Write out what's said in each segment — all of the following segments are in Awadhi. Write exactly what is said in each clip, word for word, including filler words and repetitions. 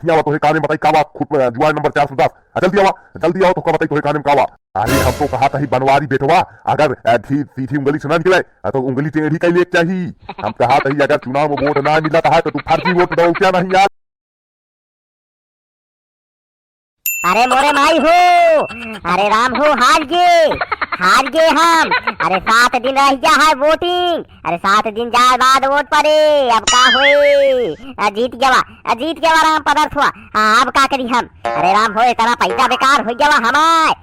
हियाँ आवा, तोहे काने बताई का बा, खुद, अ, जुआर नंबर चार सौ दस। आ, जल्दी आवा, जल्दी आवा, तोहका बताई तोहे काने में का बा। अरे, हम तो कहा तही बनवारी बेटवा, अगर, अ, घी सीधी उंगली से ना निकले, अ, तो उंगली टेढ़ी कइ लेक चाही। हम कहा तही अगर चुनाव में वोट ना मिलत है, तो तू फर्जी वोट दो, क्या नहीं यार? अरे मोरे माई हो, अरे राम हो, हार गे, हार गे हम। अरे सात दिन रह गया है वोटिंग, अरे सात दिन जाए बाद वोट पड़े, अब का होई? आ, जीत गवा, आ, जीत गवा राम पदार्थवा। आ, अब का करी हम? अरे राम हो, इतना पैसा बेकार हो गवा हमार।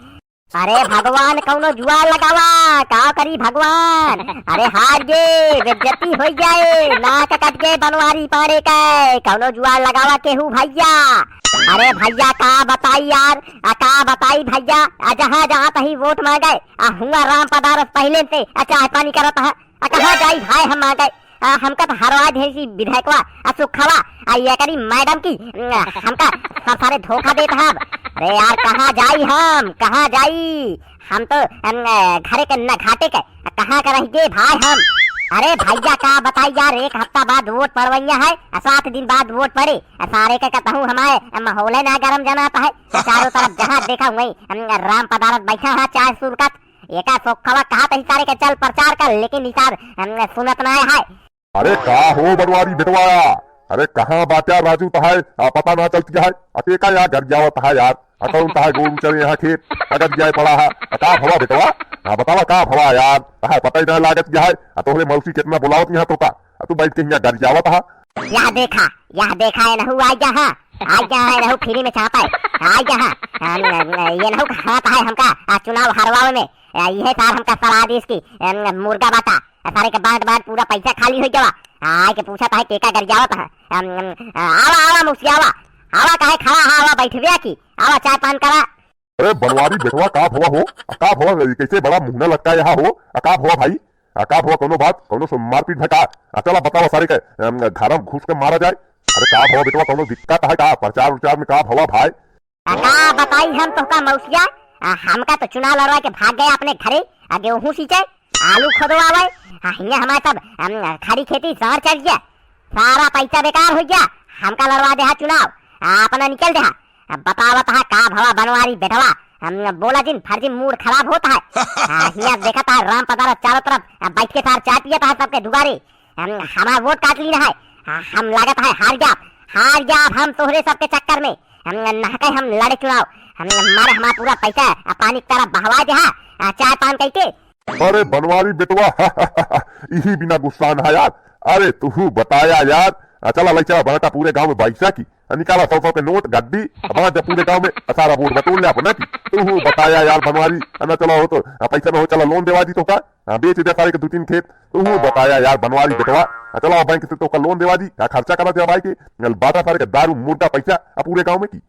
अरे भगवान, कौनो जुआर लगावा, का करी भगवान? अरे हार गे, बेइज्जती हो जाए, नाक कट गए बनवारी पाड़े के, कौनो जुआर लगावा केहू भैया। अरे भैया का बताई यार, आ का बताई भैया, आ जहाँ जहाँ तही वोट मांगे, आ हुआ राम पदारस पहले से, आ चाय पानी करत है, आ कहाँ जाई भाई हम मांगे, आ हमका तो हरवा दे सी विधायकवा, आ सुखवा, आ ये करी मैडम की, आ हमका सब सारे धोखा देत हब। अरे यार कहाँ जाई हम, कहाँ जाई? हम तो, अम, अ, घरे के न घाटे के, आ कहाँ के रह गए भाई हम? अरे भैया का बताई यार, एक हफ्ता बाद वोट पड़वैया है, आ सात दिन बाद वोट पड़े, आ सारे के कहूँ हमारे माहौल है ना गरम जनाता है, आ चारों तरफ जहाँ देखा वहीं, अम, राम पदारथ बैठा है चाय सुरकत, एका सोखवा कहा तही सारे के चल प्रचार कर, लेकिन ई सार, अम, सुनत ना है। अरे का हो बनवारी बेटवा, अरे कहाँ बाट्या राजू तहाय, आ पता ना चलत है, अकेका या गरियावत है यार, आ कौन तहाय गोरू चरे यहाँ खेत, अगर जाए पड़ा है, आ का भवा बेटवा, हाँ बतावा का भवा यार, तहाय पता ही ना लागत है, आ तोहरे मौसी कितना बुलावत यहाँ तोका, आ तू बैठ के यहाँ गरियावत है। यह देखा, यह देखा, ये नहू आ गया है, आ गया है नहू फ्री में चाहता है, आ गया है, आ, न, न, ये नहू खात है हमका, आ चुनाव हरवावे में, आ, यह सार हमका सलाह दी इसकी, अम, मुर्गा बाटा, आ, सारे के बांट बांट पूरा पैसा खाली हो गया। आ, आए के पूछत है केका गरियावत है। अम, अम, आ, आवा, आवा, मौसी, आवा। आवा, काहे खड़ा है, आवा, बैठबे की। आवा, चाय पान करा। अरे, बनवारी बेटवा, का भवा हो? आ, का भवा, कैसे बड़ा मुंह ना लटका यहाँ हो? आ, का भवा भाई? आ, का भवा, कौनो बात, कौनो सो मारपीट भा का? आ, चला, बतावा सारे के, अम, घर में घुस के मारा जाए। अरे, का भवा बेटवा, कौनो दिक्कत है का? प्रचार उचार में का भवा भाई? आ, का बताई हम तोहका मौसिया, आ, हमका तो चुनाव लड़वा के भाग गया अपने घरे, आ, गेहूं सींचे, आलू खोदवावे, आ, हियां हमारे सब, अम, खड़ी खेती सार चढ़ गया, सारा पैसा बेकार हो गया, हमका लड़वा दे हा चुनाव, आ, अपना निकल दे हा। अब बतावत हा का भवा बनवारी बेटवा, हम बोला जिन फर्जी मूड खराब होता है। आ, हियां देखत हा राम पदारथ चारों तरफ, आ, बैठ के सार चाय पियत हा सबके दुआरे, हम, हमार वोट काट ली ना है, आ, हम लागत है हार गया, हार गया अब हम तोहरे सबके चक्कर में। हम नहके हम लड़े चुनाव, हम मारे हमार पूरा पैसा आ पानी की तरह बहवा दे हा, आ, चाय पान कइके। अरे बनवारी बेटवा, इही बिना गुस्सा ना यार। अरे तुहू बताया यार, आ, चला लई चला बड़का पूरे गांव में बैसा की, आ, निकाला सौ सौ के नोट गड्डी, आ, बांट दे पूरे गांव में, आ, सारा वोट बटोर ले अपना की। तुहू बताया यार बनवारी, आ, ना चला हो तो, आ, पैसा ना हो चला लोन देवा दी तोका, आ, बेच दे सारे के दो तीन खेत। तुहू बताया यार बनवारी बेटवा, आ, चला बैंक से तोका लोन देवा दी, आ, खर्चा करा दे भाई के, बाटा सारे के दारू मुर्गा पैसा, आ, पूरे गांव में की।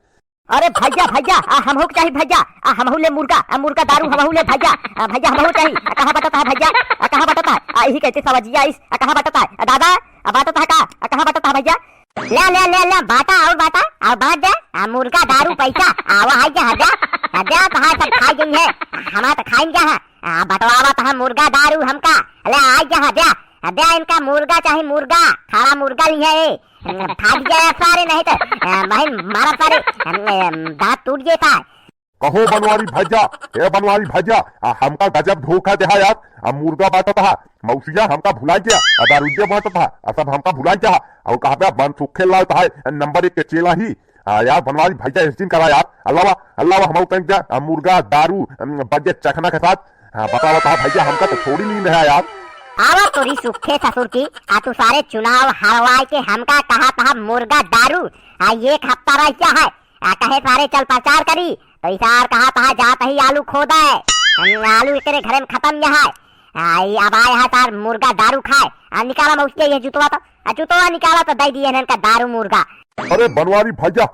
अरे भैया, भैया, आ हमहू के चाही भैया, आ हमहू ले मुर्गा, आ मुर्गा दारू हमहू ले भैया, आ भैया हमहू चाही, आ कहाँ बटत है भैया, आ कहाँ बटत है, आ यही कहते सवजिया इस, आ कहाँ बटत है, आ दादा, आ बाटत है का, आ कहाँ बटत है भैया? ले, ले, ले, ले, बाटा, और बाटा, और बांट दे, आ मुर्गा दारू पैसा, आवा है क्या, हजा, हजा, तो हाँ सब खाई गई है, हमारा तो खाई क्या है, आ बटवावा तो हम मुर्गा दारू हमका, ले आई क्या, हजा, हजा इनका मुर्गा चाही मुर्गा, खड़ा मुर्गा लिया है, भाग जाए सारे, नहीं तो, अ, भाई मारा सारे, अ, अ, दांत टूट गए सारे। कहो बनवारी भैया, ए बनवारी भैया, आ, हमका गजब धोखा देहा यार, आ, मुर्गा बांटत हा, मौसिया हमका भुला गया, आ, दारूदिया बांटत हा, आ, सब हमका भुला गया, और कहा पे बन सुखे लाल तहाय, नंबर एक के चेला ही, आ, यार बनवारी भैया इस दिन करा यार, अल्लावा, अल्लावा हम तंग जा, आ, मुर्गा, दारू, अम, बजे चखना के साथ, हाँ, बतावा, बतावा भैया, हमका तो छोड़ी नींद है यार। आवा तोरी सुखे ससुर की, आ तू सारे चुनाव हरवाए के हमका कहा तहा मुर्गा दारू, आ एक हफ्ता रह गया है, आ कहे सारे चल प्रचार करी, तो इसार कहा तहा जात ही आलू खोदे, हम आलू एकरे घरे में खत्म यहाँ है, आ ई अब आए है सार मुर्गा दारू खाए, आ निकाला मैं उसके ये जुतवा तो, आ जुतवा निकाला तो दे दिए इनका दारू मुर्गा। अरे बनवारी भैया,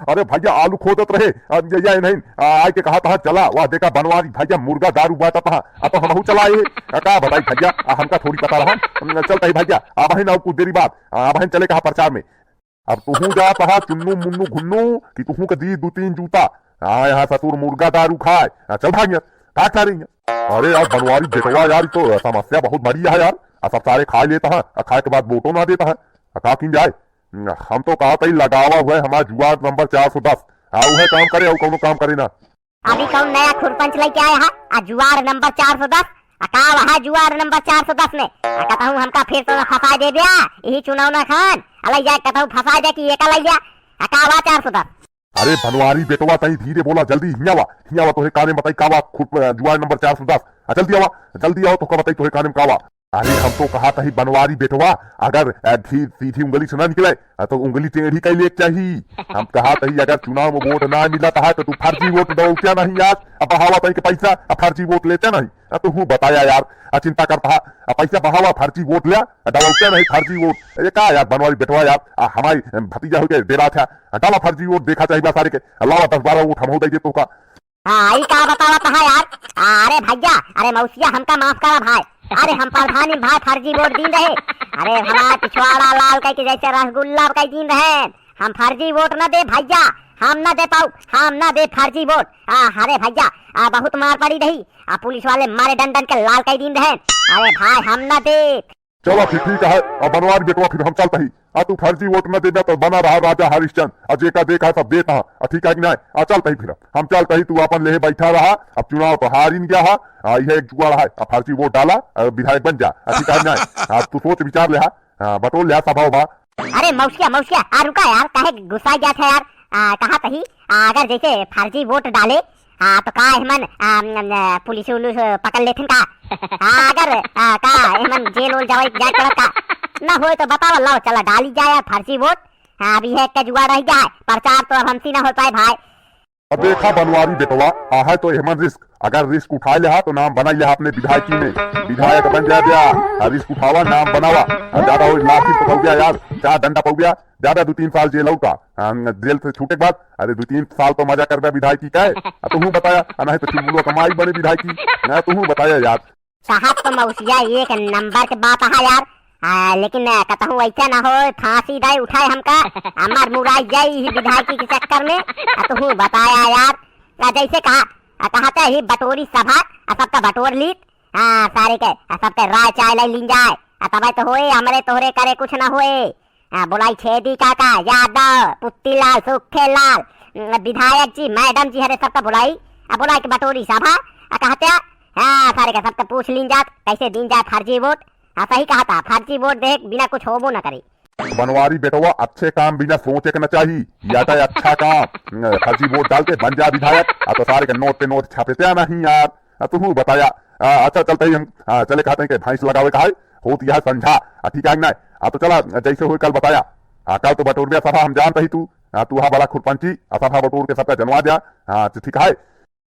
अरे भैया आलू खोदत रहे, आ, या, या नहीं, आ, आए के कहा तहा चला, वाह देखा बनवारी भैया मुर्गा दारू बाटत हा, आ तो हमहू चला आए, आ, का बताई भैया, आ, हमका थोड़ी पता रहा, हम चलता ही भैया, आ बहन आओ कुछ देरी बाद, आ बहन चले कहा प्रचार में, अब तुहू जा तहा चुन्नू मुन्नू घुन्नू, कि तुहू के दी दो तीन जूता, आ यहाँ ससुर मुर्गा दारू खाए, आ चल भाग यहाँ, भाग सारे यहाँ। अरे यार बनवारी बेटवा यार, ई तो समस्या बहुत बड़ी है यार, आ सब सारे खा लेता है, आ खाए के बाद वोटो ना देता है, आ का किन जाए, हम तो कहत ही लगावा हुआ है हमार जुआर नंबर चार सौ दस। हाँ, उहे काम करे, अउ कौनो काम करे ना। अभी कौन नया खुरपंच लेके आया है? आ जुआर नंबर चार सौ दस? आ का वहा जुआर नंबर चार सौ दस में? आ कतहूँ हमका फिर तो फंसा दे दिया, यही चुनाव ना खान। अलग जाए कतहूँ फंसा दे कि ये का लग गया? आ का वहा चार सौ दस? अरे बनवारी बेटवा, तई धीरे बोला, जल्दी हियावा, हियावा, तोहे काने बताई का बा खुद, अ, जुआर नंबर चार सौ दस। आ, जल्दी आवा, जल्दी आवा, तोहका बताई तोहे काने में का बा। अरे हम तो कहत ही बनवारी बेटवा, अगर, अ, धी-, सीधी उंगली से ना निकले, अ, तो उंगली टेढ़ी कइ लेक चाही। हम कहत ही अगर चुनाव में वोट ना मिलत है तो तू फर्जी वोट दौड़ते नहीं यार, अब बहावा तई के पैसा, अब फर्जी वोट लेते नहीं। आ, तुहू बताया यार, आ, चिंता करता है, आ, पैसा बहावा, फर्जी वोट लिया, आ, डबलते नहीं फर्जी वोट। ये का यार बनवारी बेटवा यार, आ, हमारी भतीजा हो के डेरा था, आ, डाला फर्जी वोट, देखा चाहिए सारे के, आ, लावा दस बारह वोट हम हो दे तो का। हाँ, ई का बतावत है यार? अरे भैया, अरे मौसिया, हमका माफ करा भाई। अरे हम प्रधानी भाई फर्जी वोट दीन रहे। अरे हमार पिछवाड़ा लाल कह के जैसे रसगुल्ला कह दीन रहे। हम फर्जी वोट न दे भैया, हम न दे पाऊ, हम न दे फर्जी वोट। आ, अरे भैया, आ, बहुत मार पड़ी रही। आ, पुलिस वाले मारे डंडन के लाल कई दीन रहे। अरे भाई, हम न दे। चला फिर ठीक है, अब बनवारी बेटवा फिर हम चलत ही। आ, तू फर्जी वोट न देबे तो बना रहा राजा हरिश्चंद्र। आ, जेका देखा सब देत हा। आ, ठीक है कि नहीं? आ, चलत ही फिर। हम चलत ही, तू अपन लेहे बैठा रहा। अब चुनाव तो हारिन गया हा। आ, यह एक जुगाड़ है। आ, फर्जी वोट डाला, आ, विधायक बन जा। आ, ठीक है कि नहीं? आ, तू सोच विचार ले हा। आ, बटोर ले हा सभा उभा। अरे मौसिया, मौसिया, आ रुका यार, काहे गुस्सा गया था यार? आ, कहा तही, आ, अगर जैसे फर्जी वोट डाले, आ, तो का एहमन, आ, न, न, पुलिस उलिस पकड़ लेथिन का? आ, अगर, आ, का एहमन जेल उल जावे, जाए पड़त का? न होए तो बतावा, लाओ, चला डाली जाए यार फर्जी वोट। हाँ, अब यह एक जुगाड़ रह गया है, प्रचार तो अब हमसे न हो पाए भाई। अब देखा बनवारी बेटवा, आ है तो एहमन रिस्क, अगर रिस्क उठाए लेहा तो नाम बनाई लेहा अपने विधायकी में, विधायक बन जाए ब्या। आ रिस्क उठावा, नाम बनावा। आ ज्यादा हो लाठी पकड़ गया यार, चार डंडा पौ गया, ज्यादा दो तीन साल जेल लौटा। आ, जेल से छूटे के बाद, अरे दो तीन साल तो मजा कर ब्या विधायकी का है। आ तुहू बताया, आ नहीं तो चुलबुलवा कमाई बने विधायकी। आ तुहू बताया यार। साहब तो मौसिया एक नंबर के बात है यार। आ, लेकिन, आ, कतहूँ ऐसा ना हो, फांसी दे उठाए हमका, हमार मुराई जाई ई विधायकी के चक्कर में। आ, तू बताया यार, आ, जैसे कहा, आ, कहते ही बटोरी सभा, आ, सबका बटोर लीत, हाँ, सारे के, आ, सबके राय चाय ले लीन जाए, आ, तबे तो होए, हमरे तोहरे करे कुछ ना होए। हाँ, बोलाई छेदी काका, यादव, पुत्तीलाल, सुखेलाल, उम, विधायक जी, मैडम जी, हरे सबका बोलाई। आ, बोलाई के बटोरी सभा, आ, कहते, हाँ, सारे का सबका पूछ लीन जात, कैसे दीन जात फर्जी वोट। हाँ, सही कहा था, फर्जी वोट दे बिना कुछ होबो न करे। बनवारी बेटवा, अच्छे काम बिना सोचे के न चाही, या तो अच्छा काम, उम, फर्जी वोट डाल के बन जा विधायक, आ तो सारे के नोट पे नोट छापे ते नहीं यार। आ, तुहू बताया। आ, अच्छा, चलत ही हम, आ, चले कहत ही कि भैंस लगावे का है, होत यह संझा। आ, ठीक है कि नहीं? आ, तो चला, जैसे होए कल बताया। आ, कल तो बटोर ब्या सभा हम जानत ही तू। आ, तू हा बड़ा खुरपंची, आ, सभा बटोर के सबका जनवा द्या। आ, तो ठीक है।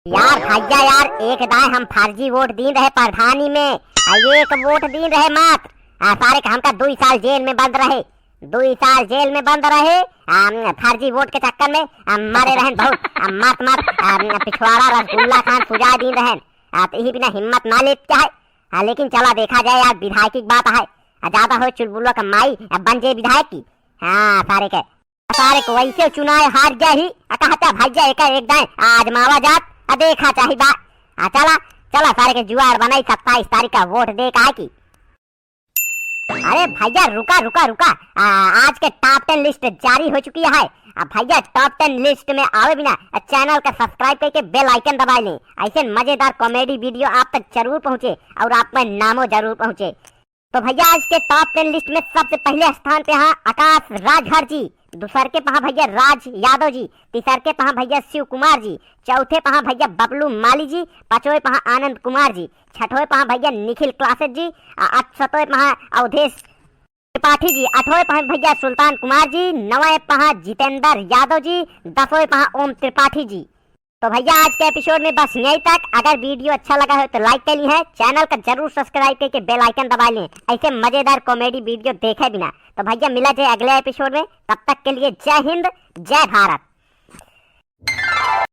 यार भैया यार, एक दाए हम फर्जी वोट दीन रहे प्रधानी में, आ, एक वोट दीन रहे मात्र। आ, सारे का हमका दुई साल जेल में बंद रहे, दुई साल जेल में बंद रहे, आ, फर्जी वोट के चक्कर में, आ, मारे रहन बहुत, आ, मात मात, आ, पिछवाड़ा रसगुल्ला खान सुजा दीन रहन। आ, तो यही बिना हिम्मत ना लेत क्या है? हाँ, लेकिन चला देखा जाए यार, विधायकी की बात है। आ, ज्यादा हो चुलबुलवा का माई, आ, बन जाए विधायक की। हाँ, सारे के, सारे को वैसे चुनाव हार गया ही। आ, कहता भैया एक, एक दाए आजमावा जात, आ, देखा चाही बा। आ, चला, चला सारे के जुआर बनाई, सत्ताईस तारीख का वोट दे का की। अरे भैया रुका, रुका, रुका। आ, आज के top ten list जारी हो चुकी है। आ, भैया top ten list में आवे बिना, आ, channel का subscribe करके bell icon दबा लें। ऐसे मजेदार comedy video आप तक जरूर पहुँचे और आप में नामो जरूर पहुँचे। तो भैया आज के top ten list में सबसे पहले स्थान पे हाँ आकाश राजभर जी, दूसर के पहा भैया राज यादव जी, तीसर के पहा भैया शिव कुमार जी, चौथे पहा भैया बबलू माली जी, पाँचवे पहा आनंद कुमार जी, छठवे पहा भैया निखिल क्लासेज जी, आ, आ, सतवे पहा अवधेश त्रिपाठी जी, आठवें पहा भैया सुल्तान कुमार जी, नवे पहा जितेंद्र यादव जी, दसवें पहा ओम त्रिपाठी जी। तो भैया आज के episode में बस यहीं तक। अगर video अच्छा लगा हो तो like कर ली है, channel का जरूर subscribe करके bell icon दबा लें ऐसे मजेदार comedy video देखे बिना। तो भैया मिला जाए अगले episode में, तब तक के लिए जय हिंद, जय भारत।